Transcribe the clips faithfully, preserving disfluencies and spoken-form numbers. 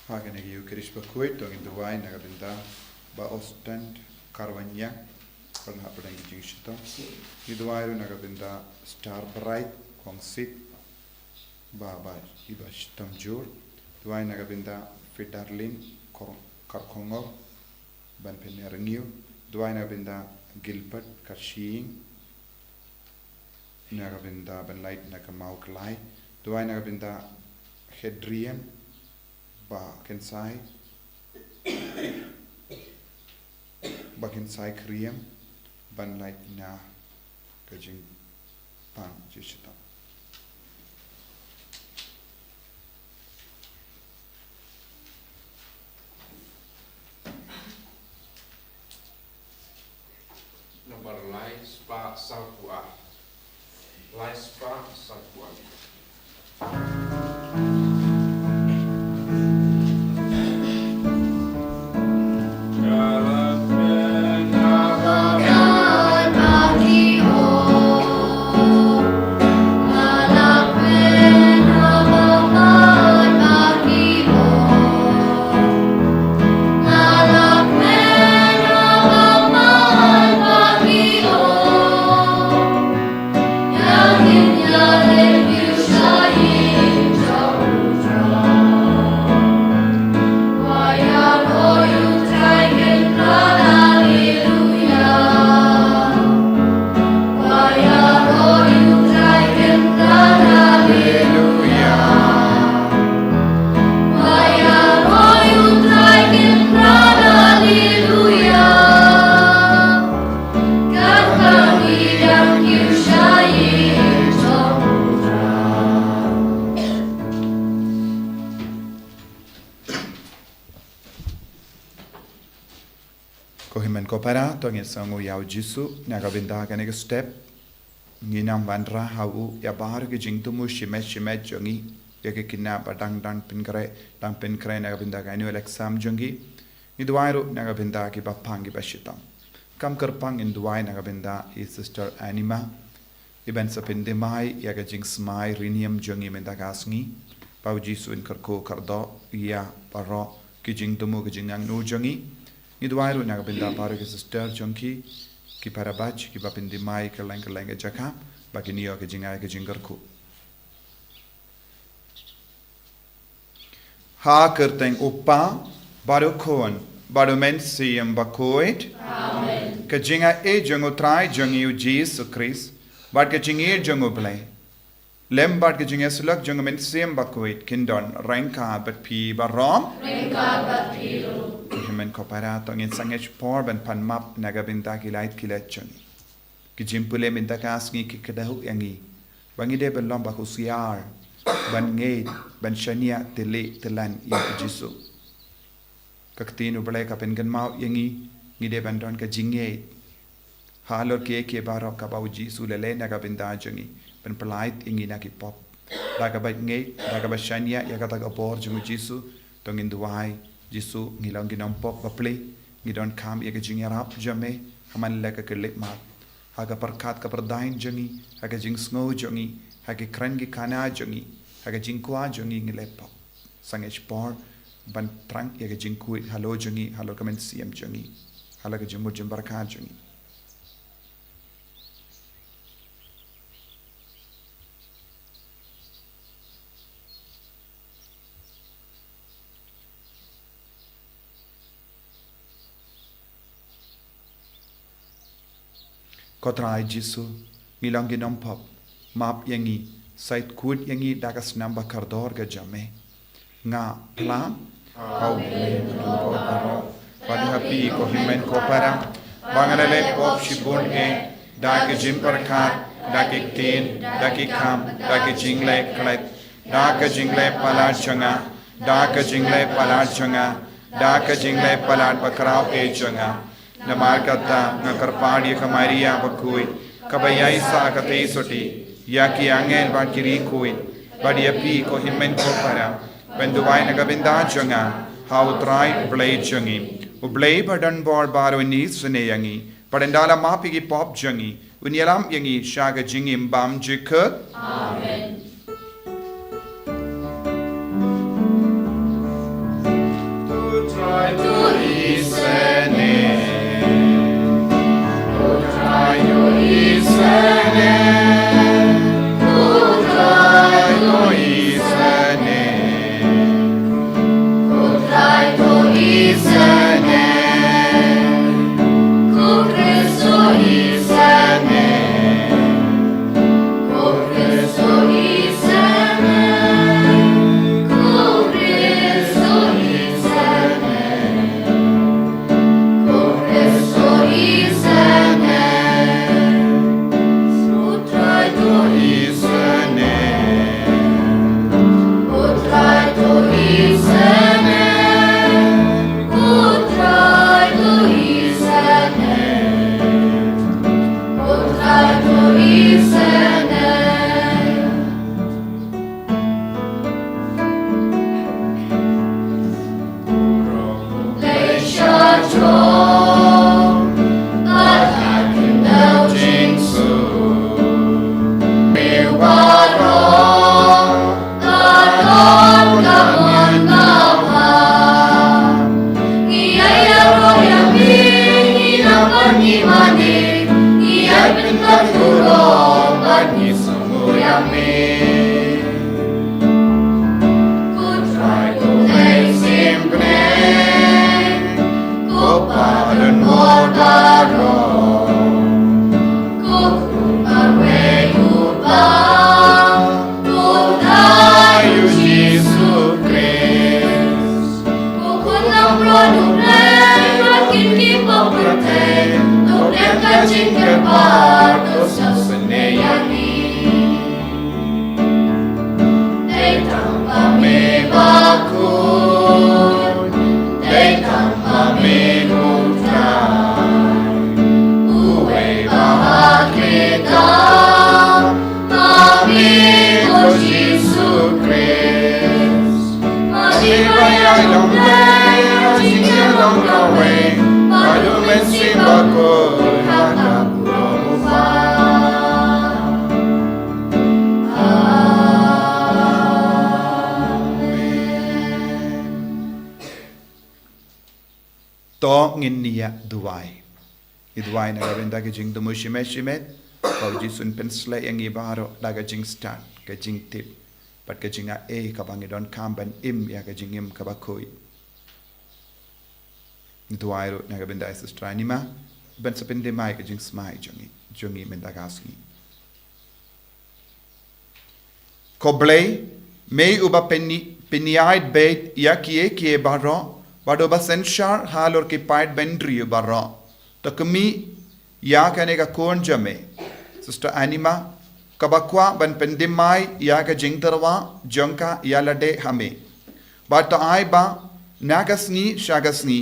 Ha kane ka Eucharist bakhuid to ngin duwai na ka bynta Bah Austin Karwanya, ba la hap pdeng ka jingshitom. Ngi duwai ruh na ka bynta Star Bright Kongsit, ba, ba, iba shitom jur. Duwai na ka bynta Fidarlin Kor-, Karkhongor, ban pynïarngiew. Duwai na ka bynta Gilbert Karshiing, na ka bynta ban lait na ka Mawklai. Duwai na ka bynta Hedrian Bah Kynsai, Bah Kynsai Kriam, ban lait na ka jingpang jingshitom. Nambar lai spah sawphew ar. Lai spah sawphew ar. Ko hynmen ko para, to ngin sngewnguh ïa u Jisu na ka bynta kane ka step. Ngin ym wanrah ha u ïa baroh ki jingthmu shimet shimet jong ngi, ïa ki khynnah ba dang, dang pynkhreh, dang pynkhreh na ka bynta ka annual exam jong ki. Ngi duwai ruh na ka bynta kiba pang kiba shitom. Kam kyrpang ngin duwai na ka bynta i Sister Anima, iban sa pynthymmai ïa ka jingsmai riewniam jong ngi mynta ka sngi. Ba u Jisu un kyrkhu kyrdoh ïa baroh ki jingthmu ki jingangnud jong ngi. Ngi duwai ruh na ka bynta baroh ki sister jong ki, ki para batch kiba pynthymmai kylleng kylleng ka jaka, ba kin ïoh ka jingai ka jingkyrkhu. Ha ka kyrteng u Kpa, bad u Khun, bad u Mynsiem Bakhuid. Amen. Ka jingaiei jong u Trai jong ngi u Jisu Khrist, bad ka jingïeit jong u Blei, lem bad ka jingïasyllok jong u Mynsiem Bakhuid, kin don ryngkat bad phi baroh. Ryngkat bad phi ruh. Ko hynmen ko para, to ngin sangeh por ban pan map na ka bynta ki lait ki lait jong ngi. Ki jingpule mynta ka sngi ki kdew ïa ngi ba ngi dei ban long ba husiar, ban ngeit, ban shaniah tylli tyllan ïa u Jisu. Ka ktien u Blei ka pynkynmaw ïa ngi, ngi dei ban don ka jingngeit halor kiei kiei baroh kaba u Jisu u la leh na ka bynta jong ngi, ban pyllait ïa ngi na ki pop. Da kaba ngeit, da kaba shaniah ïa kata ka bor jong u Jisu, to ngin duwai: Jisu, ngi long ki nongpop bapli, ngi donkam ïa ka jingïarap jong me, ha man la ka khyllipmat, ha ka pyrkhat ka pyrdain jong ngi, ha ka jingsngew jong ngi, ha ki kren ki kana jong ngi, ha ka jingkwah jong ngi, ngi la pop. Sangeh por ban thrang ïa ka jingkhuid halor jong ngi, halor ka mynsiem jong ngi, halor ka jingmut jingpyrkhat jong ngi. Ko Trai Jisu, ngi long ki nongpop, map ïa ngi, sa ïeit khuid ïa ngi da ka snam ba kordor ka jong me. Nga phla ha U Blei Trai baroh, bad ha phi ko hynmen ko para, ba nga la leh pop shibun eh, da ka jingpyrkhat, da ki ktien, da ki kam, da ka jingleh khlem, da ka jingleh palat jong nga, da ka jingleh palat jong nga, da ka jingleh palat bakhraw eh jong nga. Namar kata nga kyrpad ïa ka Maria bakhuid, kaba ïaisah katei sotti, ïa ki angel bad ki riewkhuid, bad ïa phi ko hynmen ko para, ban duwai na ka bynta jong nga ha U Trai U Blei jong ngi. U Blei ba don bor baroh un isynei ïa ngi, bad un da la map ïa ki pop jong ngi, un ïalam ïa ngi sha ka jingim bymjukut. Amen. To ngin ïa duwai. Ngi duwai na ka bynta ka jingthmu shimet shimet, ba U Jisu un pynshlei ïa ngi baroh da ka jingstad, ka jingtip, bad ka jingaiei kaba ngi donkam ban im ïa ka jingim kaba khuid. Ngi duwai ruh na ka bynta i Sister Anima, ban sa pyndem ai ka jingsmai jong ngi, jong ngi mynta ka sngi. Ko Blei, me uba pyni-, pynïaid beit ïa kiei kiei baroh, bad uba synshar halor ki paid bynriew baroh. To khmih ïa kane ka khun jong me, Sister Anima, kaba kwah ban pyndem ai ïa ka jingtyrwa jong ka ïa lade ha me. Bad to ai ba, na ka sngi sha ka sngi,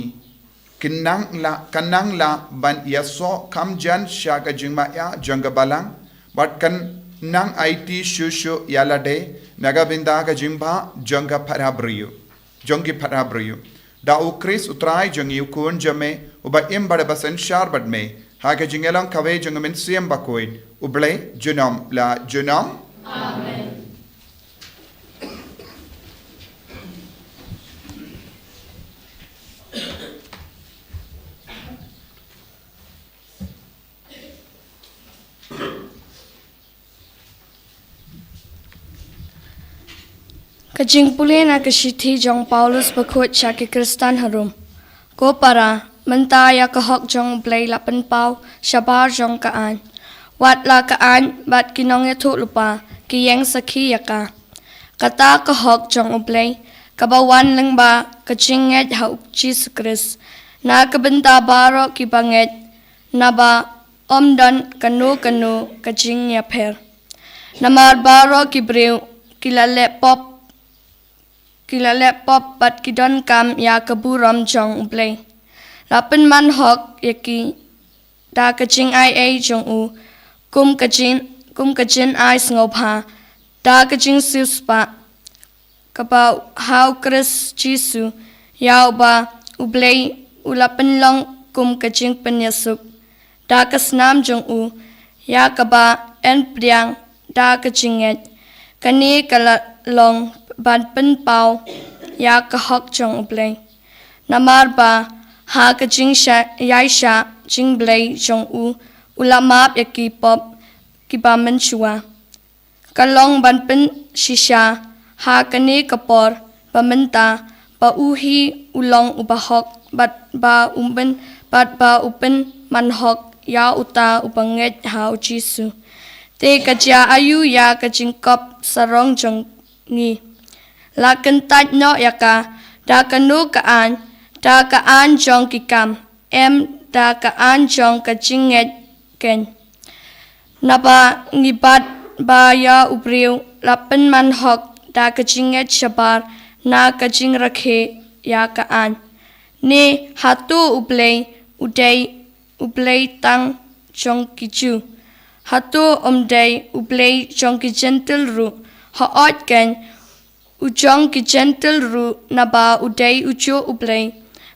kin nang lah, kan nang lah ban ïasoh kham jan sha ka jingmaïa jong ka balang, bad kan nang aiti shuh shuh ïa lade, na ka bynta ka jingbha jong ka para briew, jong ki para briew. Da U Khrist U Trai jong ngi, U Khun jong me, uba im bad uba synshar bad me, ha ka jingïalong kawei jong U Mynsiem Bakhuid, U Blei, junom la junom. Amen. Ka jingpule na ka shithi jong u Paulus bakhuid sha ki Khristan ha Rom. Ko para, mynta ïa ka hok jong U Blei la pynpaw shabar jong ka aiñ. Wat la ka aiñ bad ki nongïathuhlypa ki ïeng sakhi ïa ka. Kata ka hok jong U Blei, kaba wan lyngba ka jingngeit ha U Jisu Khrist, na ka bynta baroh kiba ngeit, naba ym don kano kano ka jingïapher. Namar baroh ki briew ki la leh pop, ki la leh pop bad ki donkam ïa ka burom jong U Blei. La pynman hok ïa ki da ka jingaiei jong u, kum ka jing, kum ka jingai sngewbha, da ka jingsiewspah, kaba ha U Khrist Jisu, ïa uba U Blei u la pynlong kum ka jingpynïasuk, da ka snam jong u, ïa kaba yn pdiang da ka jingngeit. Kane ka la long ban pynpaw ïa ka hok jong U Blei. Namar ba ha ka jingshai-, ïaishah jingblei jong u, u la map ïa ki pop kiba mynshuwa. Ka long ban pynshisha ha kane ka por ba mynta, ba u hi u long uba hok, bad ba u pyn, bad ba u pynman hok ïa uta uba ngeit ha U Jisu. Te ka jia aïu ïa ka jingkop sarong jong ngi? La kyntait noh ïa ka da kano ka aiñ? Da ka aiñ jong ki kam? Em, da ka aiñ jong ka jingngeit keiñ. Naba ngi bat ba ïa u briew la pynman hok da ka jingngeit shabar na ka jingrakhe ïa ka aiñ. Ne hato U Blei u dei U Blei tang jong ki Jiw? Hato um dei U Blei jong ki Jentil ruh? Hooid keiñ, u jong ki Jentil ruh, naba u dei ujuh U Blei.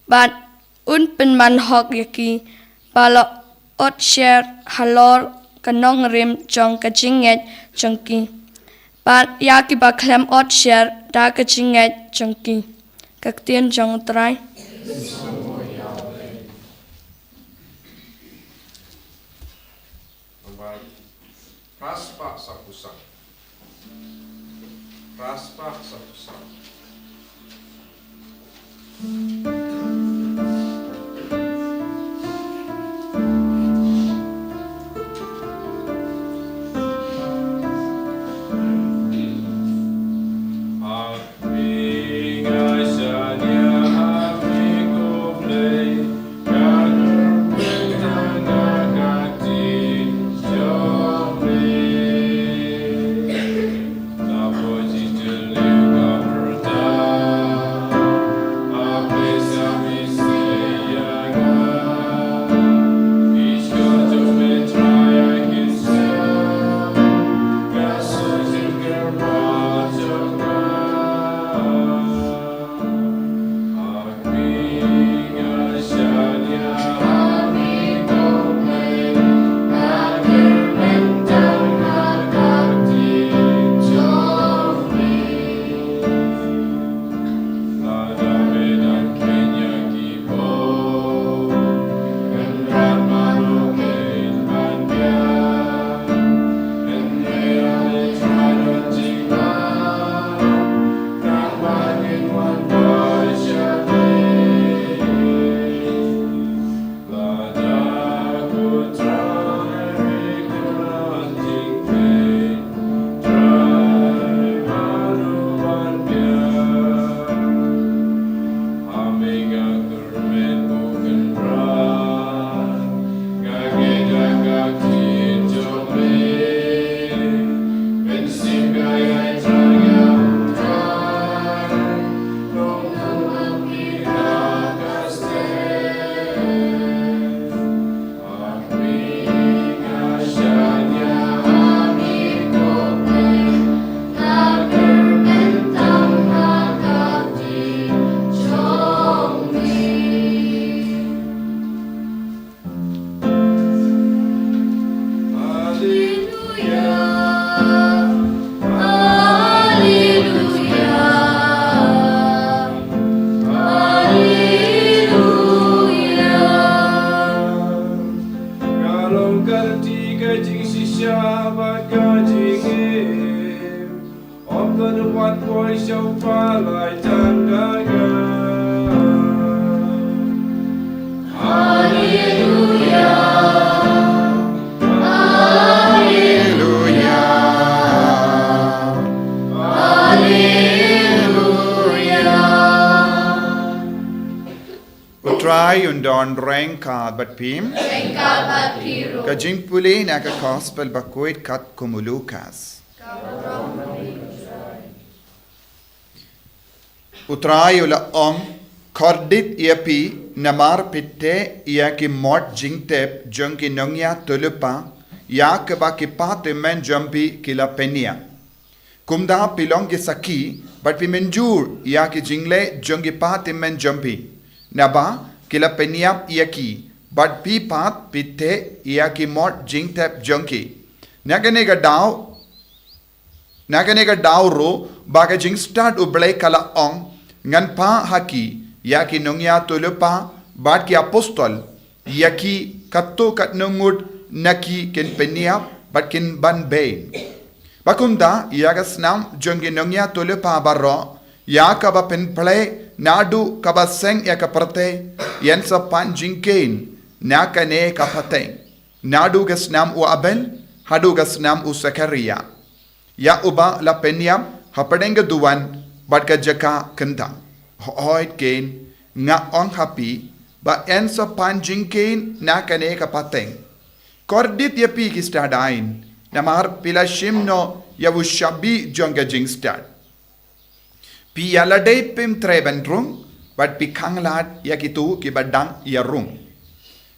Bad un pynman hok ïa ki ba la ot sher halor ka nongrim jong ka jingngeit jong ki, bad ïa kiba khlem ot sher da ka jingngeit jong ki. Ka ktien jong U Trai. Phra spah saphew saw. Phra spah saphew saw. Haleluya, haleluya, haleluya. U Trai un don ryngkat bad phi. Ryngkat bad phi ruh. Ka jingpule na ka Gospel bakhuid katkum u Lukas. U Trai u la ong, kordit ïa phi, namar phi teh ïa ki mot jingtep jong ki nongïathuhlypa, ïa kaba ki patymmen jong phi ki la pynïap. Kumta phi long ki sakhi, bad phi mynjur ïa ki jingleh jong ki patymmen jong phi. Naba ki la pynïap ïa ki, bad phi pat phi teh ïa ki mot jingtep jong ki. Na kane ka daw, na kane ka daw ruh, ba ka jingstad U Blei ka la ong, ngan phah ha ki, ïa ki nongïathuhlypa, bad ki apostol, ïa ki katto katno ngut na ki kin pynïap, bad kin ban beiñ. Bad kumta, ïa ka snam jong ki nongïathuhlypa baroh, ïa kaba pynpleh, naduh kaba seng ïa ka pyrthei, yn sa pan jingkheiñ, na kane ka pateng. Naduh ka snam u Abel, haduh ka snam u Sakaria. Ïa uba la pynïap, hapdeng ka duwan, bad ka jaka kyntang. Hooid kheiñ, nga ong ha phi, ba yn sa pan jingkheiñ na kane ka pateng. Kordit ïa phi ki stad aiñ, namar phi la shim noh ïa u shabi jong ka jingstad. Phi ïa lade phim treh ban rung, bad phi khanglad ïa kito kiba dang ïa rung.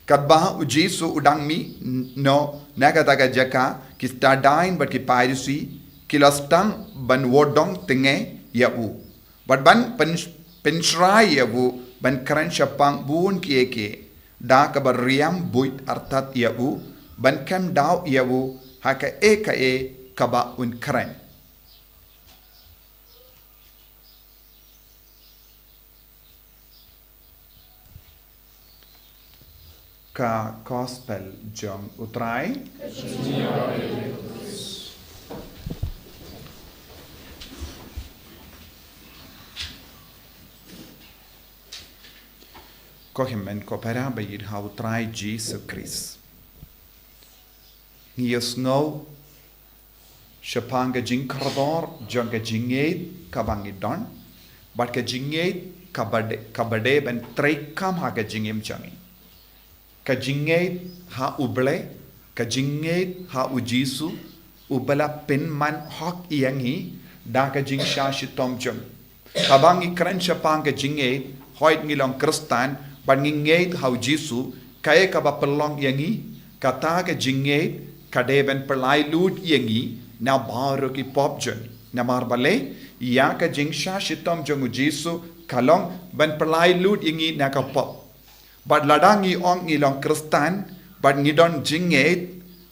Katba u Jisu u dang mih noh na kata ka jaka, ki stad aiñ bad ki Pharisi, ki la sdang ban wadong tnga ïa u. Bad ban pyn-, pynshrai ïa u, ban kren shaphang bun kiei kiei. Da kaba riam buit artat ïa u, ban khem daw ïa u, ha kaei kaei kaba un kren. Ka Gospel jong U Trai. Ko hynmen ko para ba ïeit ha U Trai Jisu Khrist. Ngi ïohsngew shaphang ka jingkordor jong ka jingngeit kaba ngi don, bad ka jingngeit kaba dei, kaba dei ban treikam ha ka jingim jong ngi. Ka jingngeit ha U Blei, ka jingngeit ha U Jisu, uba la pynman hok ïa ngi da ka jingshah shitom jong u. Haba ngi kren shaphang ka jingngeit, hooid ngi long Khristan, bad ngi ngeit ha U Jisu, kaei kaba pynlong ïa ngi, kata ka jingngeit, ka dei ban pynlait lut ïa ngi, na baroh ki pop jong ngi. Namar balei, ïa ka jingshah shitom jong U Jisu, ka long ban pynlait lut ïa ngi na ka pop. Bad lada ngi ong ngi long Khristan, bad ngi don jingngeit,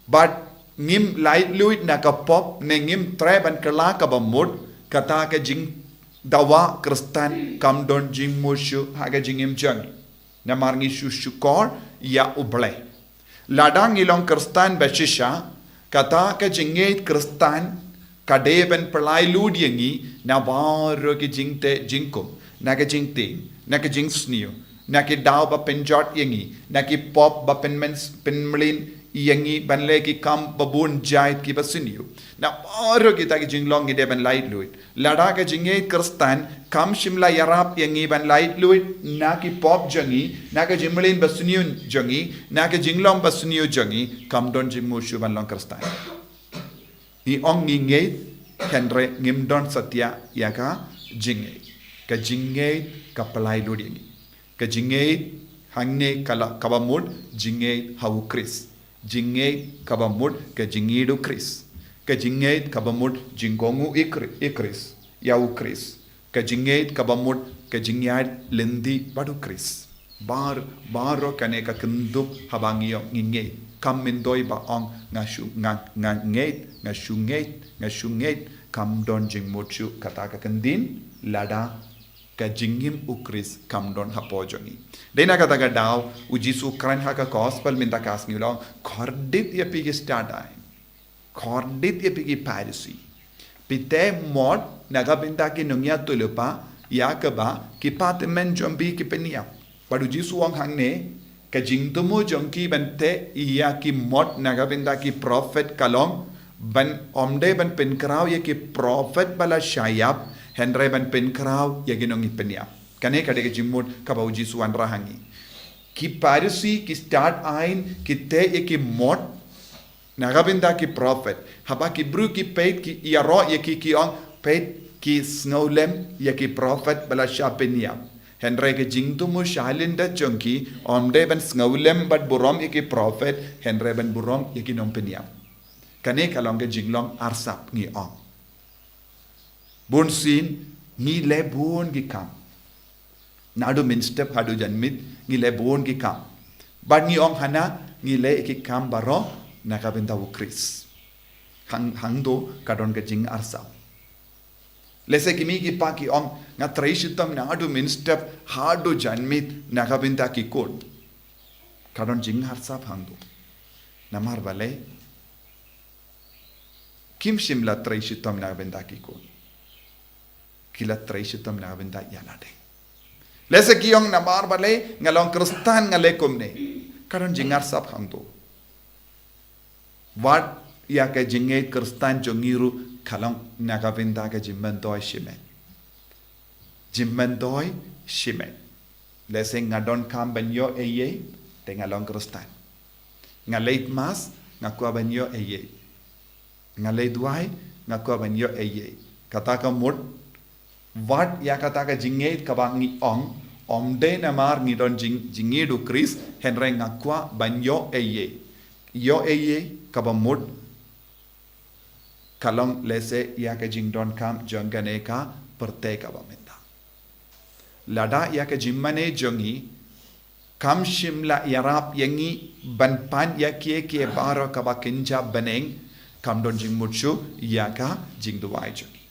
bad ngim laitluid na ka pop, ne ngim treh ban kylla kaba mut, kata ka jingdawa Khristan kam don jingmut shuh ha ka jingim jong ngi. Namar ngi shu shukor ïa U Blei. Lada ngi long Khristan ba shisha, kata ka jingngeit Khristan, ka dei ban pynlait lut ïa ngi, na baroh ki jingteh jingkum, na ka jingtieng, na ka jingsniew, na ki daw ba pynjot ïa ngi, na ki pop ba pynmen-, pynmlien ïa ngi ban leh ki kam ba bun jait kiba sniew. Na baroh kita ki jinglong ngi dei ban laitluid. Lada ka jingngeit Khristan, kam shym la ïarap ïa ngi ban laitluid, na ki pop jong ngi, na ka jingmlien ba sniew jong ngi, na ka jinglong ba sniew jong ngi, kam don jingmut shuh ban long Khristan. Ngi ong ngi ngeit, hynrei ngim don satia ïa ka jingngeit. Ka jingngeit ka pynlait lut ïa ngi. Ka jingngeit hangne ka la kaba mut jingngeit ha U Khrist. Jingngeit kaba mut ka jingïeit U Khrist. Ka jingngeit kaba mut jingkohnguh ïa Khri-, ïa Khrist. Ïa U Khrist. Ka jingngeit kaba mut ka jingïaid lynti bad U Khrist. Bar, baroh kane ka kynthup haba ngi ong ngi ngeit. Kam myntoi ba ong nga shu, nga, nga ngeit, nga shu ngeit, nga shu ngeit. Kam don jingmut shuh kata ka kyntien, lada ka jingim U Khrist kam don hapoh jong ngi. Dei na kata ka daw, U Jisu u kren ha ka Gospel mynta ka sngi u la ong, kordit ïa phi ki stad aiñ. Kordit ïa phi ki Pharisi. Phi teh mot na ka bynta ki nongïathuhlypa, ïa kaba ki patmen jong phi ki pynïap. Bad u Jisu u ong hangne, ka jingthmu jong ki ban teh ïa ki mot na ka bynta ki prophet ka long ban, ym dei ban pynkhraw ïa ki prophet ba la shah ïap, hynrei ban pynkhraw ïa ki nongïapyniap. Kane ka dei ka jingmut kaba u Jisu u wanrah ha ngi. Ki Pharisi, ki stad aiñ, ki teh ïa ki mot na ka bynta ki prophet. Haba ki briew ki peit, ki ïaroh ïa ki, ki ong, peit, ki sngewlem ïa ki prophet ba la shah pynïap. Hynrei ka jingthmu shalyndet jong ki, ym dei ban sngewlem bad burom ïa ki prophet, hynrei ban burom ïa ki nongpynïap. Kane ka long ka jinglong arsap, ngi ong. Bunsien ngi leh bun ki kam. Naduh mynstep haduh janmiet ngi leh bun ki kam. Bad ngi ong hana ngi leh ki kam baroh na ka bynta u Khrist. Hang, hangto ka don ka jingarsap. Lehse ki mei ki pa ki ong, nga trei shitom naduh mynstep haduh janmiet na ka bynta ki khun. Ka don jingarsap hangto. Namar balei? Kim shym la trei shitom na ka bynta ki khun. Ki la trei shitom na ka bynta ïa lade. Lehse ki ong namar balei nga long Khristan nga leh kumne. Ka don jingarsap hangto. Wat ïa ka jingngeit Khristan jong ngi ruh ka long na ka bynta ka jingmyntoi shimet. Jingmyntoi shimet. Lehse nga donkam ban ïoh ei ei, te nga long Khristan. Nga leit mass, nga kwah ban ïoh ei ei. Nga leit duwai, nga kwah ban ïoh ei ei. Kata ka mut, wat ïa kata ka jingngeit kaba ngi ong, ym dei namar ngi don jing, jingngeit u Khrist, hynrei nga kwah ban ïoh ei ei. Ïoh ei ei, kaba mut, ka long lehse ïa ka jingdonkam jong kane ka pyrthei kaba mynta. Lada ïa ka jingmane jong ngi kam shym la ïarap ïa ngi ban pan ïa kiei kiei baroh kaba kynja bneng, kam don jingmut shuh ïa ka jingduwai jong ngi.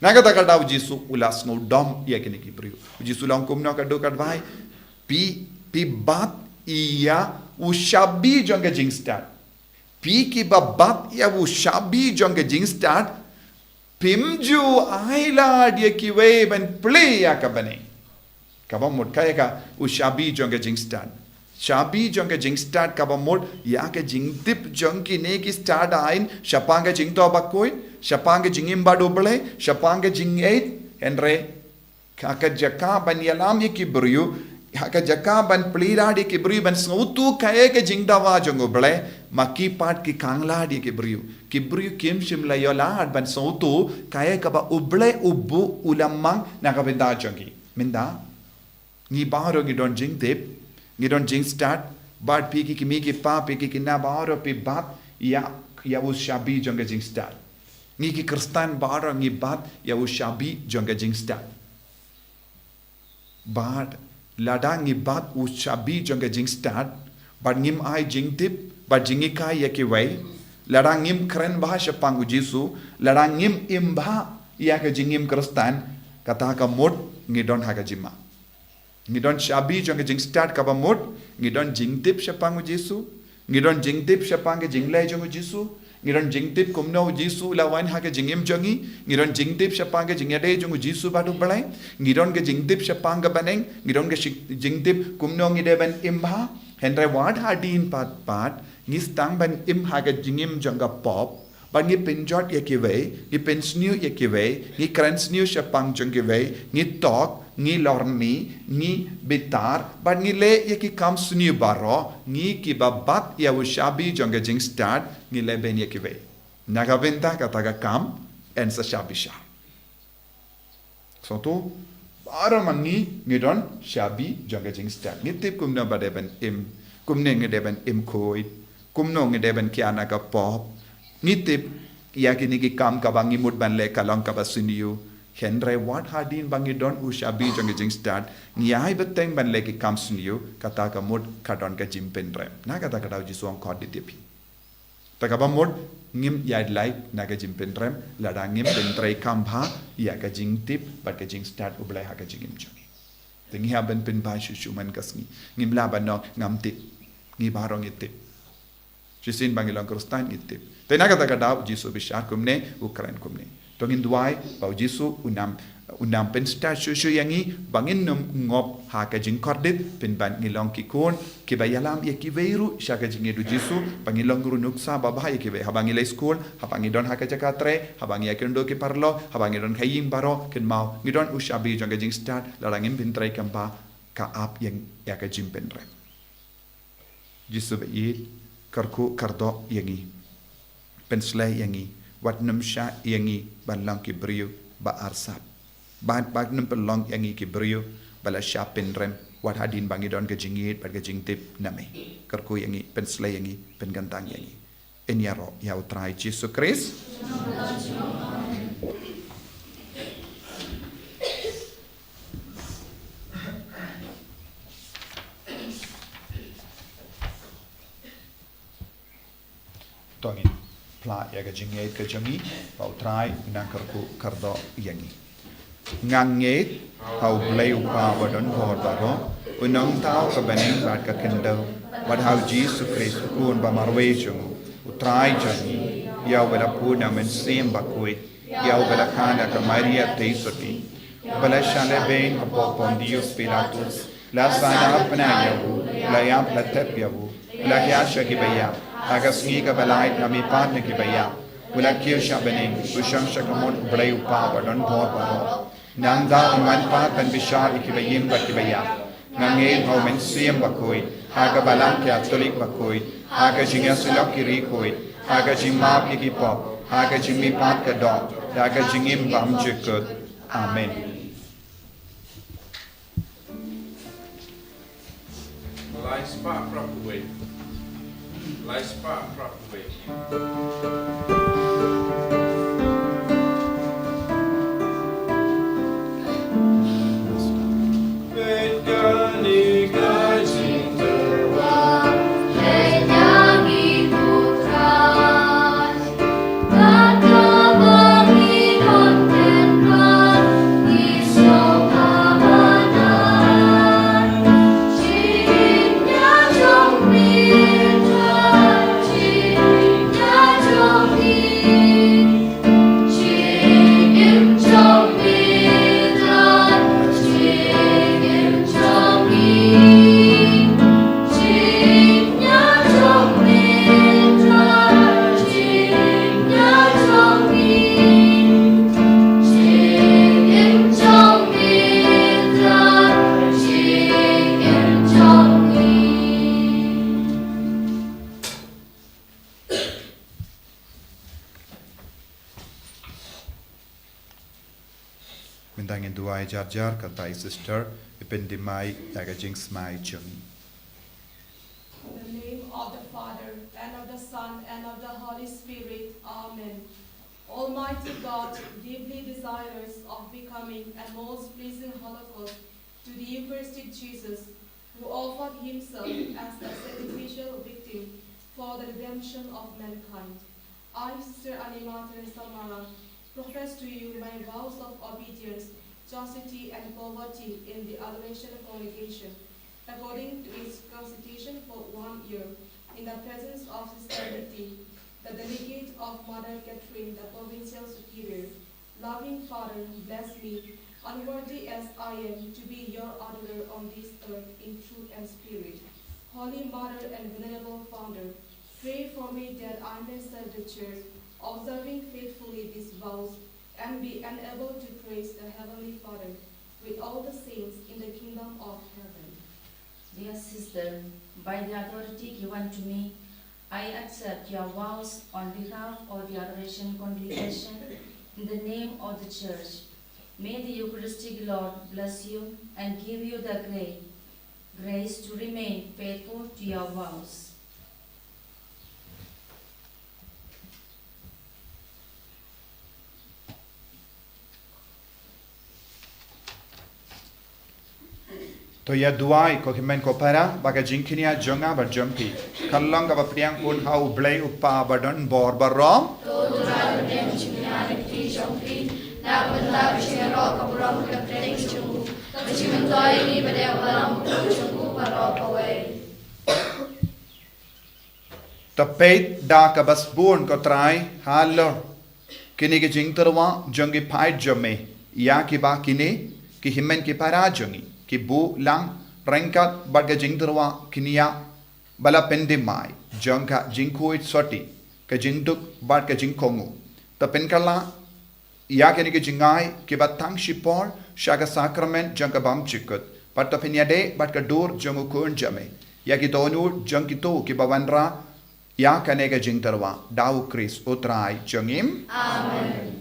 Na kata ka daw u Jisu u la sngewdom ïa kine ki briew. U Jisu u la ong kumno, ka dei ka duwai. Phi, phi bat ïa u shabi jong ka jingstad. Phi kiba bat ïa u shabi jong ka jingstad, phim ju ailad ïa kiwei ban plie ïa ka bneng. Kaba mut kaei ka u shabi jong ka jingstad. Shabi jong ka jingstad kaba mut ïa ka jingtip jong kine ki stad aiñ, shaphang ka jingthoh bakhuid, shaphang ka jingim bad u Blei, shaphang ka jingngeit, hynrei ha ka jaka ban ïalam ïa ki briew, ha ka jaka ban plie lad ïa ki briew ban sngewthuh kaei ka jingdawa jong u Blei, ma ki pat ki khanglad ïa ki briew. Ki briew kim shym la ïoh lad ban sngewthuh kaei kaba u Blei u buh u la mang na ka bynta jong ki. Mynta ngi baroh ngi don jingtip, ngi don jingstad, bad phi ki kmie ki kpa, phi ki khynnah baroh phi bat ïa, ïa u shabi jong ka jingstad. Ngi ki Khristan baroh ngi bat ïa u shabi jong ka jingstad. Bad lada ngi bat u shabi jong ka jingstad, bad ngim ai jingtip bad jinghikai ïa kiwei, lada ngim kren bha shaphang u Jisu, lada ngim im bha ïa ka jingim Khristan, kata ka mut ngi don ha ka jingma. Ngi don shabi jong ka jingstad kaba mut, ngi don jingtip shaphang u Jisu, ngi don jingtip shaphang ka jingleh jong u Jisu, ngi don jingtip kumno u Jisu u la wan ha ka jingim jong ngi, ngi don jingtip shaphang ka jingïadei jong u Jisu bad u Blei, ngi don ka jingtip shaphang ka bneng, ngi don ka shi-, jingtip kumno ngi dei ban im bha, hynrei wat hadien pat pat, ngi sdang ban im ha ka jingim jong ka pop, bad ngi pynjot ïa kiwei, ngi pynsniew ïa kiwei, ngi kren sniew shaphang jong kiwei, ngi tok, ngi lorni, ngi bitar, bad ngi leh ïa ki kam sniew baroh, ngi kiba bat ïa u shabi jong ka jingstad, ngi leh beiñ ïa kiwei. Na ka bynta kata ka kam, yn sa shah bishar. Sngewthuh, baroh ma ngi ngi don shabi jong ka jingstad. Ngi tip kumno ba dei ban im, kumno ngi dei ban im khuid, kumno ngi dei ban kiar na ka pop. Ngi tip ïa kine ki kam kaba ngi mut ban leh ka long kaba sniew. Hynrei wat hadien ba ngi don u shabi jong ka jingstad, ngi ai bteng ban leh ki kam sniew, kata ka mut ka don ka jingpynrem. Na kata ka daw u Jisu u ong khot ïa phi. Te kaba mut, ngim ïaid lait na ka jingpynrem, lada ngim pyntreikam bha ïa ka jingtip bad ka jingstad u Blei ha ka jingim jong ngi. Te ngi hap ban pynbha shuh shuh man ka sngi. Ngim lah ban ong ngam tip. Ngi baroh ngi tip. Shisien ba ngi long Khristan ngi tip. Te na kata ka daw u Jisu u bishar kumne, u kren kumne. To ngin duwai ba u Jisu un ym, un ym pynstad shuh shuh ïa ngi ba ngin ym ngop ha ka jingkordit, pynban ngi long ki khun kiba ïalam ïa kiwei ruh sha ka jingïeit u Jisu, ba ngin long ruh nuksa babha ïa kiwei, haba ngi leit skul, haba ngi don ha ka jaka trei, haba ngi ïakynduh ki paralok, haba ngi don ha ïing baroh, kynmaw ngi don u shabi jong ka jingstad, lada ngim pyntrei kumba, ka ap ïa, ïa ka jingpynrem. Jisu ba ïeit, kyrkhu kyrdoh ïa ngi. Pynslei ïa ngi, wat nym shah ïa ngi ban long ki briew ba arsap. Bad wat nym pynlong ïa ngi ki briew ba la shah pynrem, wat hadien ba ngi don ka jingïeit bad ka jingtip na me. Kyrkhu ïa ngi, pynslei ïa ngi, pynkyntang ïa ngi. Yn ïaroh ïa u Trai Jisu Khrist. To ngin phla ïa ka jingngeit ka jong ngi, ba u Trai un nang kyrkhu kyrdoh ïa ngi. Nga ngeit ha u Blei u Kpa ba don bor baroh, u nongthaw ka bneng bad ka khyndew, bad ha u Jisu Khrist u Khun ba marwei jong u, u Trai jong ngi, ïa uba la pun na u Mynsiem Bakhuid, ïa uba la kha na ka Maria Theisotti, uba la shah lehbeiñ hapoh Pontius Pilatus, la sahnarphna ïa u, la ïap la tep ïa u, la hiar sha kiba ïap, ha ka sngi kaba lai la mihpat na kiba ïap, u la kiew sha bneng, u shong sha ka mut u Blei u Kpa ba don bor baroh. Nangta un wan pat ban bishar ïa kiba im bad kiba ïap. Nga ngeit ha u Mynsiem Bakhuid, ha ka Balang Katholik bakhuid, ha ka jingïasyllok ki riewkhuid, ha ka jingmap ïa ki pop, ha ka jingmihpat ka doh, ha ka jingim bymjukut. Amen. Lai spah phra phew wei. Lai spah phra phew wei. Mynta ngin duwai jar jar, katba i sister i pyndem ïa ka jingsmai jong ngi. In the name of the Father, and of the Son, and of the Holy Spirit. Amen. Almighty God, deeply desirous of becoming a most pleasing holocaust to the Eucharistic Jesus, who offered himself as a sacrificial victim for the redemption of mankind. I, Sister Anima Teresa Marang, profess to you my vows of obedience, chastity, and poverty in the Adoration Congregation, according to its constitution for one year, in the presence of Sister Liti, the delegate of Mother Catherine, the Provincial Superior. Loving Father, bless me, unworthy as I am to be your adorer on this earth in truth and spirit. Holy Mother and Venerable Founder, pray for me that I may serve the Church, observing faithfully these vows, and be enabled to praise the Heavenly Father with all the saints in the kingdom of heaven. Dear sister, by the authority given to me, I accept your vows on behalf of the Adoration Congregation in the name of the Church. May the Eucharistic Lord bless you and give you the great grace to remain faithful to your vows. To ïa duwai ko hynmen ko para, ba ka jingkñia jong nga bad jong phi kan long kaba pdiang khun ha u Blei u Kpa ba don bor baroh. To u Trai un pdiang jingkñia na ka kti jong phi na ka bynta ka jingïaroh ka burom ka kyrteng jong u, ka jingmyntoi ïa ngi bad ïa ka balang jong u baroh kawei. To peit da kaba sbun ko Trai halor Kine ki jingtyrwa jong ki paid jong me, ïa kiba kine ki hynmen ki para jong ngi ki buh lang ryngkat bad ka jingtyrwa kñia ba la pyndem mai jong ka jingkhuid sotti, ka jingduk bad ka jingkohnguh. To pynkylla ïa kine ki jingai kiba tang shipor sha ka sakrament jong ka bymjukut, bad to pynïadei bad ka dur jong u Khun jong me ïa ki dohnud jong kito kiba wanrah ïa kane ka jingtyrwa, da u Khrist u Trai jong ngi. Amen.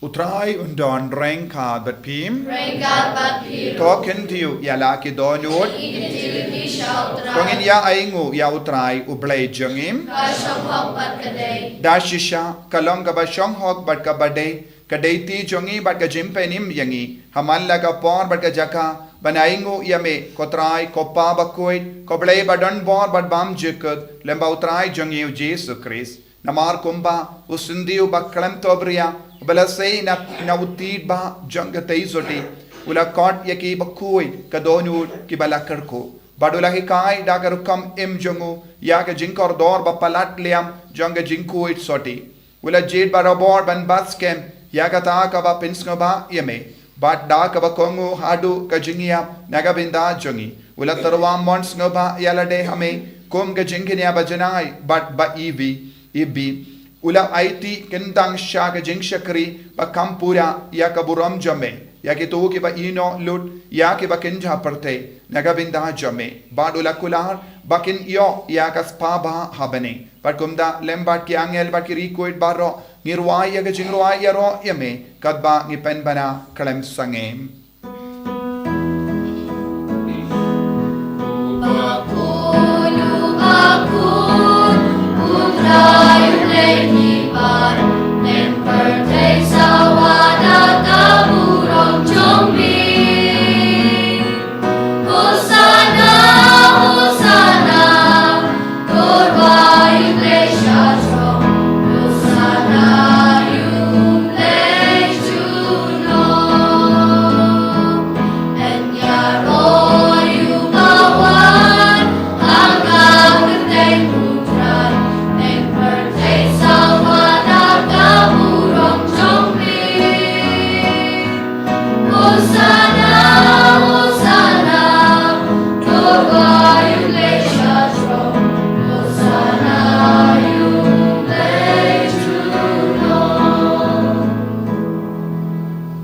U Trai un don ryngkat bad phi. Ryngkat bad phi. To kyntiew ïa la ki dohnud. Ngi kyntiew ïa phi sha u Trai. To ngin ïa ainguh ïa u Trai u Blei jong ngi. Ka shong hok bad ka dei. Da shisha, ka long kaba shong hok bad kaba dei, ka dei ti jong ngi bad ka jingpynim ïa ngi ha man la ka por bad ka jaka, ban ainguh ïa me, ko Trai, ko Pa bakhuid, ko Blei ba don bor bad bymjukut, lem bad u Trai jong ngi u Jisu Khrist. Namar kumba u syndie uba khlem thohbria, uba la sei na, na u tied bah jong ka tei sotti, u la khot ïa ki bakhuid ka dohnud kiba la kyrkhu, bad u la hikai da ka rukom im jong u ïa ka jingkordor ba palat liam jong ka jingkhuid sotti. U la jied barabor ban bat skhem ïa kata kaba pynsngewbha ïa me, bad da kaba kohnguh haduh ka jingïap na ka bynta jong ngi, u la tyrwa mon sngewbha ïa lade ha me kum ka jingkñia ba janai bad ba iwbih iwbih. U la aiti kyntang sha ka jingshakri ba kham pura ïa ka burom jong me ïa kito kiba ïehnoh lut ïa kiba kynja pyrthei na ka bynta jong me, bad u la kular ba kin ïoh ïa ka spah bha ha bneng. Bad kumta lem bad ki angel bad ki riewkhuid baroh, ngi rwai ïa ka jingrwai ïaroh ïa me, katba ngi pynbna khlem sangeh.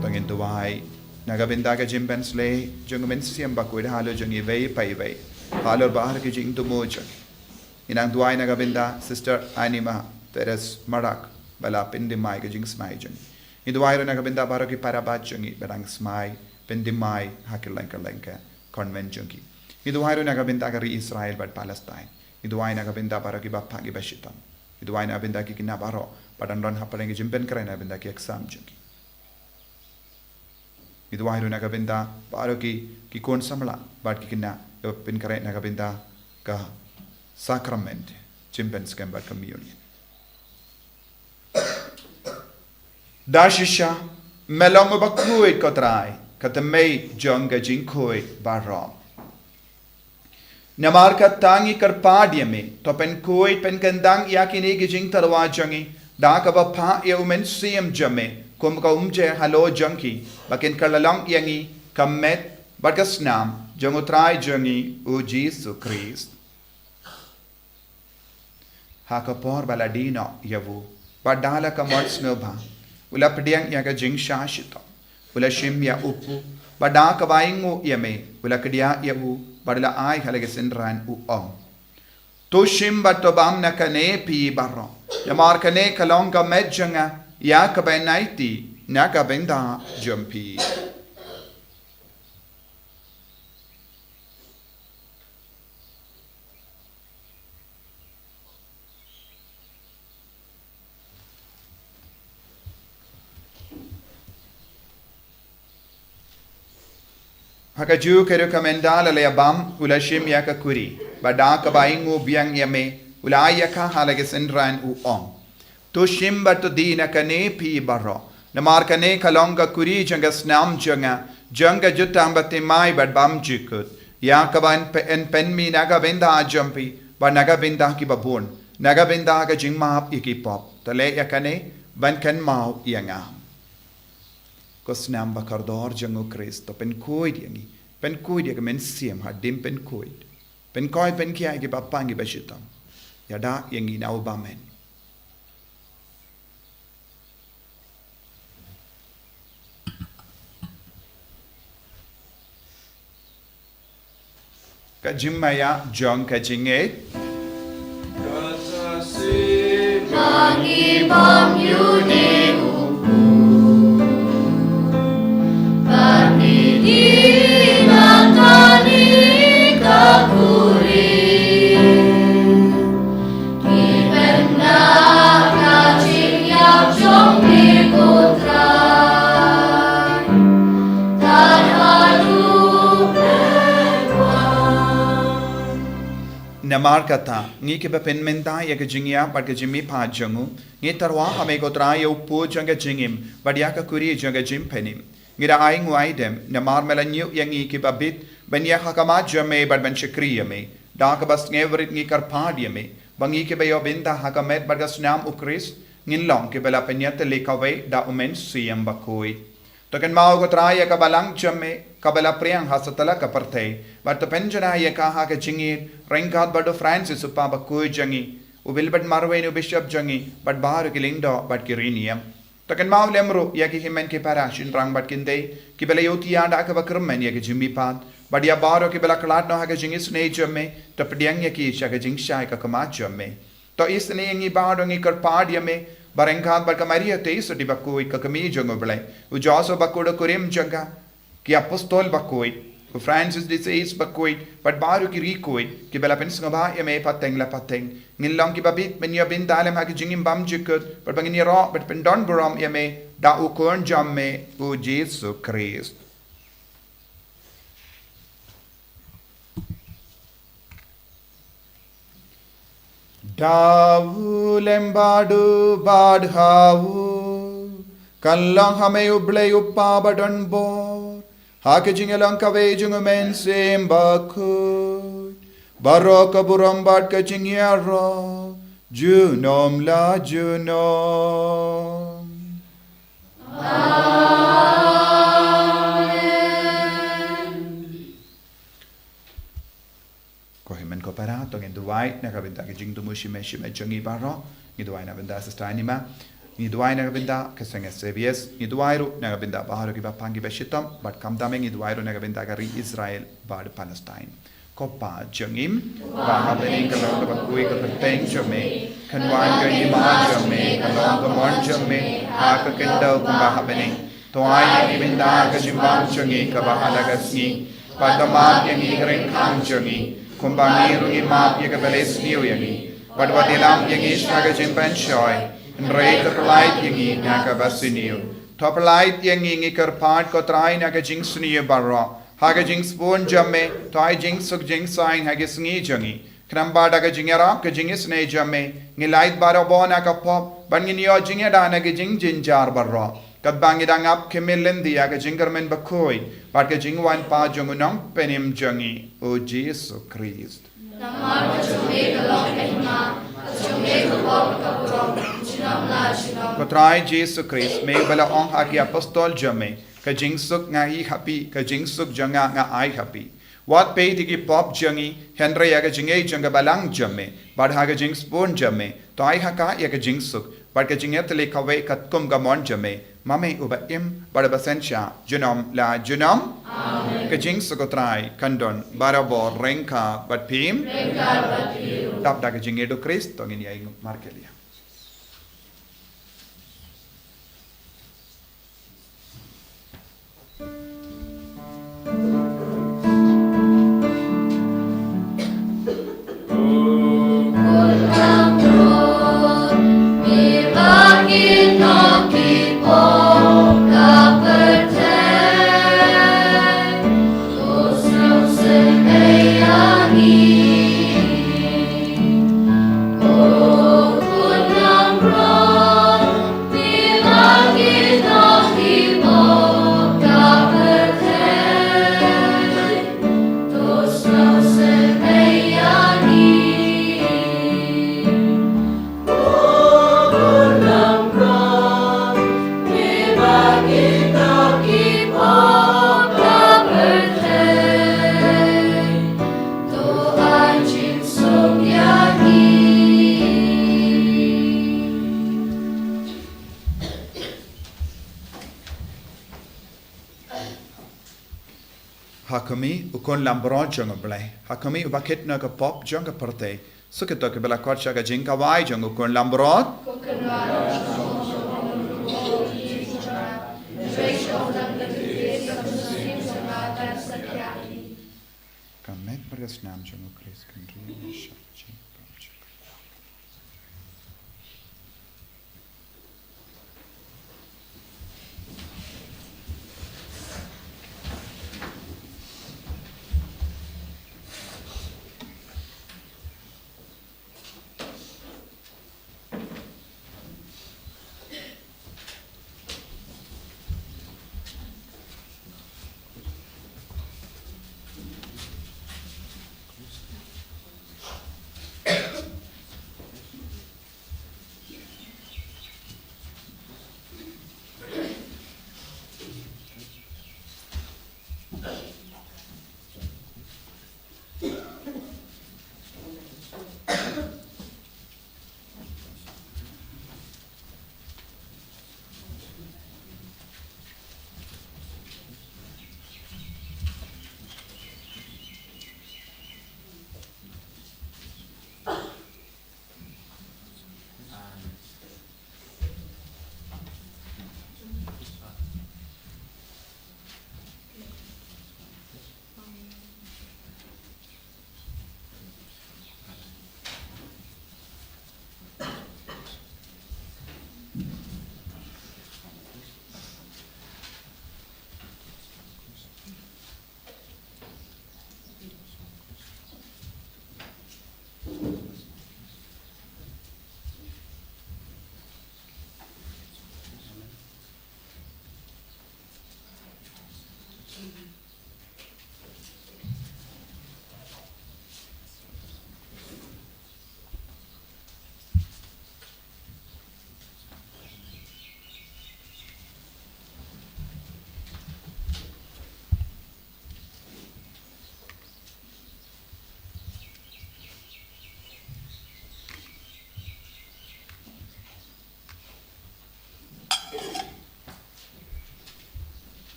To ngin duwai na ka bynta ka jingpynsleh jong u Mynsiem Bakhuid halor jong iwei pa iwei, halor baroh ki jingthmu jong ngi. Ngi nang duwai na ka bynta Sister Anima Teres Marak ba la pyndem mai ka jingsmai jong ngi. Ngi duwai ruh na ka bynta baroh ki para bad jong ngi ba dang smai, pyndem mai ha kylleng kylleng ka convent jong ki. Ngi duwai ruh na ka bynta ka ri Israel bad Palestine. Ngi duwai na ka bynta baroh kiba phah kiba shitom. Ngi duwai na ka bynta ki khynnah baroh ba dang don hapdeng ki jingpynkhreh na ka bynta ki exam jong ki. Ngi duwai ruh na ka bynta baroh ki, ki khun samla bad ki khynnah kiba pynkhreh na ka bynta ka sakrament jingpynskhem bad communion. Da shisha, me long uba khuid ko Trai, ka thymmei jong ka jingkhuid baroh. Namar kata ngi kyrpad ïa me, to pynkhuid pynkyndang ïa kine ki jingtyrwa jong ngi da kaba phah ïa u Mynsiem jong me kum ka umjer halor jong ki, ba kin kylla long ïa ngi ka met bad ka snam jong u Trai jong ngi u Jisu Khrist. Ha ka por ba la die noh ïa u, bad da la ka mon sngewbha, u la pdiang ïa ka jingshah shitom, u la shim ïa u pud, bad da kaba ainguh ïa me, u la kdiah ïa u, bad u la ai ha la ki synran, u ong: To shim bad to bam na kane phi baroh, namar kane ka long ka met jong nga ïa ka ban aiti na ka bynta jong phi. Ha kajuh ka ruh ka mynta la la ïa bam, u la shim ïa ka kuri, bad da kaba ainguh biang ïa me, u la ai ïa ka ha la ki synran, u ong: To shim bad to die na kane phi baroh, Namar kane ka long ka kuri jong ka snam jong nga, jong ka jutang bathymmai bad bymjukut, ïa kaba yn pynmih na ka bynta jong phi bad na ka bynta kiba bun, na ka bynta ka jingmap ïa ki pop. To leh ïa kane ban kynmaw ïa nga. Ko snam ba kordor jong U Khrist, to pynkhuid ïa ngi, pynkhuid ïa ka mynsiem hadien pynkhuid. Pynkhuid, pynkhia ïa kiba pang kiba shitom. Ïada ïa ngi na u bymman. Ka jingmaïa jong ka jingngeit. Ka ngi bam ïa une u kpu. Bad ngi di na kane ka kuri. Ngi pynda ka jingïap jong ngi ko Trai. Tad haduh pynwan. Namar kata, ngi kiba pynmynta ïa ka jingïap bad ka jingmihpat jong u, ngi tyrwa ha me ko Trai ïa u kpu jong ka jingim bad ïa ka kuri jong ka jingpynim. Ngi da ai nguai dem, namar me la ñiew ïa ngi kiba bit ban ïaid ha khmat jong me bad ban shakri ïa me. Da kaba sngewrit ngi kyrpad ïa me ba ngi kiba ïoh bynta ha ka met bad ka snam U Khrist, ngin long kiba la pynïatylli kawei da U Mynsiem Bakhuid. To kynmaw ko Trai ïa ka balang jong me kaba la phriang ha satlak ka pyrthei, bad to pynjanai ïa ka ha ka jingïeit ryngkat bad u Francis u kpa bakhuid jong ngi, u Wilbert Marwein u bishop jong ngi, bad baroh ki lyngdoh bad ki riewniam. To kynmaw lem ruh ïa ki hynmen ki para shynrang bad ki khyndai kiba la ïohthiah da kaba kyrmen ïa ka jingmihpat, bad ïa baroh kiba la khlad noh ha ka jingisynei jong me, to pdiang ïa ki sha ka jingshai ka khmat jong me. To isynei ïa ngi baroh, ngi kyrpad ïa me ba ryngkat bad ka Maria Theisotti bakhuid ka kmie jong U Blei, u Joseph bakhuid u kurim jong ka, ki apostol bakhuid, u Francis de Sales bakhuid, bad baroh ki riewkhuid kiba la pynsngewbha ïa me pateng la pateng, ngin long kiba bit ban ïoh bynta lem ha ka jingim bymjukut, bad ba ngin ïaroh bad pyndonburom ïa me da u Khun jong me u Jisu Khrist. Da u lem bad u bad ha u, kan long ha me U Blei U Kpa badonbor, ha ka jingïalong kawei jong U Mynsiem Bakhuid, baroh ka burom bad ka jingïaroh junom la junom. Amen. Ko hynmen ko para, to ngin duwai na ka bynta ka jingthmu shimet shimet jong ngi baroh. Ngi duwai na ka bynta Sister Anima. Ngi duwai na ka bynta ka seng S B S. Ngi duwai ruh na ka bynta baroh kiba pang kiba shitom, bad khamtam ngi duwai ruh na ka bynta ka ri Israel bad Palestine. Ko Pa jong ngi ba ha bneng, ka long kaba khuid ka kyrteng jong me. Kan wan ka hima jong me, ka long ka mon jong me ha ka khyndew kumba ha bneng. To ai ïa ngi mynta ka jingbam jong ngi kaba ha la ka sngi, bad to map ïa ngi ki ryngkang jong ngi, kumba ngi ruh ngi map ïa kiba leh sniew ïa ngi. Bad wat ïalam ïa ngi sha ka jingpynshoi, hynrei to pyllait ïa ngi na kaba sniew. To pyllait ïa ngi, ngi kyrpad ko Trai, na ka jingsniew baroh. Ha ka jingsbun jong me, to ai jingsuk jingsaiñ ha ki sngi jong ngi. Khnang ba da ka jingïarap ka jingisynei jong me, ngin lait barabor na ka pop, bad ngin ïoh jingïada na ki jingjynjar baroh. Katba ngi dang ap khmih lynti ïa ka jingkyrmen bakhuid bad ka jingwan pat jong U Nongpynim jong ngi, U Jisu Khrist. Namar ka jong me ka long ka hima, ka jong me ka burom, ka burom junom la junom. Ko Trai Jisu Khrist, me ba la ong ha ki apostol jong me, ka jingsuk nga ai ha phi, ka jingsuk jong nga nga ai ha phi. Wat peit ïa ki pop jong ngi, hynrei ïa ka jingngeit jong ka balang jong me. Bad ha ka jingsbun jong me, to ai ha ka ïa ka jingsuk bad ka jingïatylli kawei katkum ka mon jong me, ma me uba im bad uba synshar junom la junom. Amen. Ka jingsuk U Trai kan don barabor ryngkat bad phi. Ryngkat bad phi. Dap da ka jingngeit U Khrist, to ngin ïa ïeng markylliang. Ha khmih, u Khun Langbrot jong U Blei. Ha khmih, uba kit na ka pop jong ka pyrthei. Suk ïa kito kiba la khot sha ka jingkawei jong u Khun Langbrot. Ka met bad ka snam jong U Khrist kan ri sha ka jingpynjah.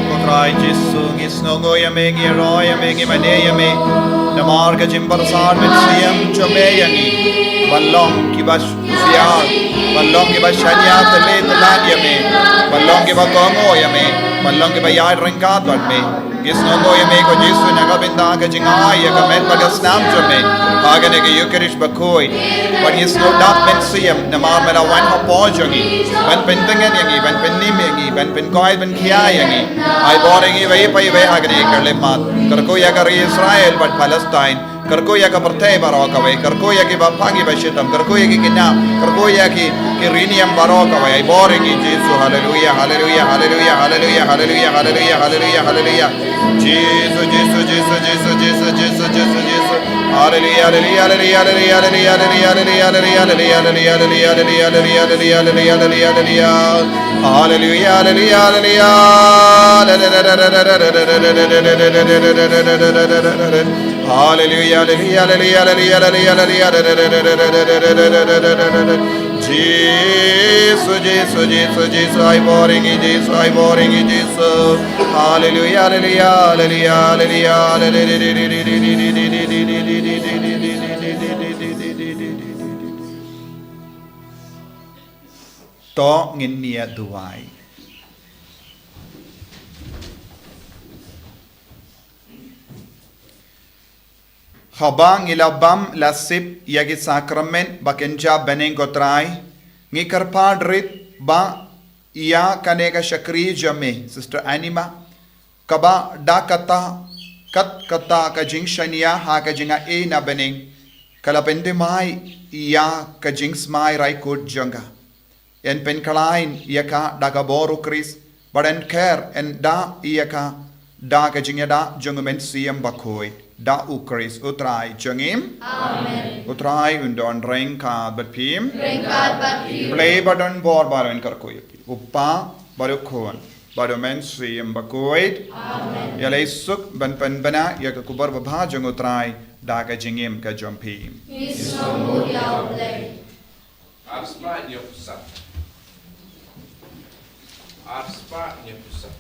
Ko Trai Jisu, ngi sngewnguh ïa me, ngi ïaroh ïa me, ngi mane ïa me. Namar ka jingpyrsad mynsiem jong me ïa ngi, ban long kiba kusiar, ban long kiba shaniah, tele telan ïa me, ban long kiba kohnguh ïa me, ban long kiba ïaid ryngkat bad me. Ngi sngewnguh ïa me ko Jisu na ka bynta ka jingai ïa ka met bad ka snam jong me ha kane ka Eukharist bakhuid. Bad ngi sngewdap mynsiem namar me la wan hapoh jong ngi ban pyntngen ïa ngi, ban pynim ïa ngi, ban pynkhuid, ban khia ïa ngi. Ai bor ïa ngi iwei pa iwei ha kane ka khyllipmat. Kyrkhu ïa ka ri Israel bad Palestine. Kyrkhu ïa ka pyrthei baroh kawei, kyrkhu ïa ki ba pang ki ba shitom, kyrkhu ïa ki khynnah, kyrkhu ïa ki, ki riewniam baroh kawei. Ai bor ïa ngi Jisu, haleluya, haleluya, haleluya, haleluya, haleluya, haleluya, haleluya, haleluya. Jisu, Jisu, Jisu, Jisu, Jisu, Jisu, Jisu. Haleluya, haleluya, haleluya, haleluya, haleluya, haleluya, haleluya, haleluya, haleluya, haleluya, haleluya, haleluya, haleluya. Haleluya, haleluya, haleluya. Haleluya, haleluya, haleluya, haleluya, haleluya, haleluya. Jisu, Jisu, Jisu, Jisu, ai bor ïa ngi Jisu, ai bor ïa ngi Jisu. Haleluya, haleluya, haleluya, haleluya, haleluya. To ngin ïa duwai. Haba ngi la bam la sip ïa ki sakramen ba kynja bneng ko Trai, ngi kyrpad rit ba ïa kane ka shakri jong me, Sister Anima, kaba da kata, kat kata ka jingshaniah ha ka jingai na bneng, ka la pynthymmai ïa ka jingsmai raikut jong ka. Yn pynkhlaiñ ïa ka da ka bor u Khrist, bad yn kher yn da ïa ka da ka jingïada jong u Mynsiem Bakhuid, da u Khrist u Trai jong ngi. Amen. U Trai un don ryngkat bad phi. Ryngkat bad phi. Blei ba don bor baroh un kyrkhu ïa phi. U Kpa, bad u Khun, bad u Mynsiem Bakhuid. Amen. Ïaleh suk ban pynbna ïa ka khubor babha jong u Trai da ka jingim ka jong phi. Ngi sngewnguh ïa u Blei. Ar spah hynñiew phew saw. Ar spah hynñiew phew saw.